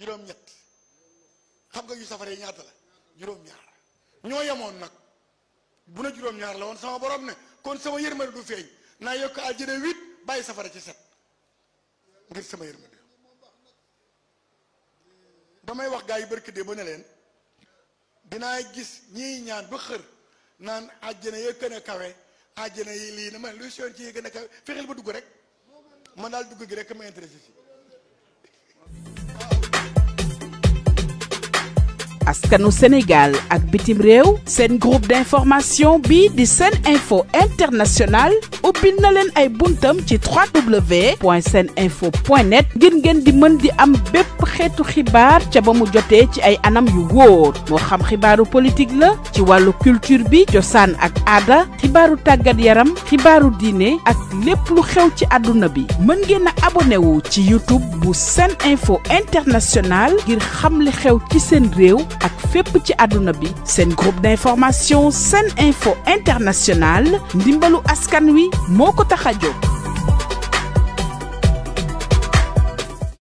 juróom-ñett xam nga yu safara yi ñaata la juróom-ñaar ñoo yemoon nag bu na juróom-ñaar la woon sama borom ne kon sama yërmande du feeñ naa yokk aljana 8 bàyyi safara ci 7 ngir sama yërmande damay wax gaa yi barki de ba ne leen dinaa gis ñiy ñaan ba xër naan àjjana ya gën a kawe àjjana yi lii na man luy soon ci yi gën a kawe fexeel ba dugg rek man daal dugg gi rek ma intéressé si askanu Sénégal ak bitim réew seen groupe d'information bi di Sen Info International ubbil na leen ay buntam ci www.seninfo.net ngir ngeen di mën di am bépp xeetu xibaar ca ba mu jotee ci ay anam yu wóor moo xam xibaaru politique la ci wàllu culture bi cosaan ak aada xibaaru tàggat yaram xibaaru diine ak lépp lu xew ci àdduna bi mën ngeen a abonné wu ci YouTube bu Sen Info International ngir xam li xew ci seen réew ak fépp ci àdduna bi seen groupe d'information Sen Info International ndimbalu askan wi moo ko tax a jóg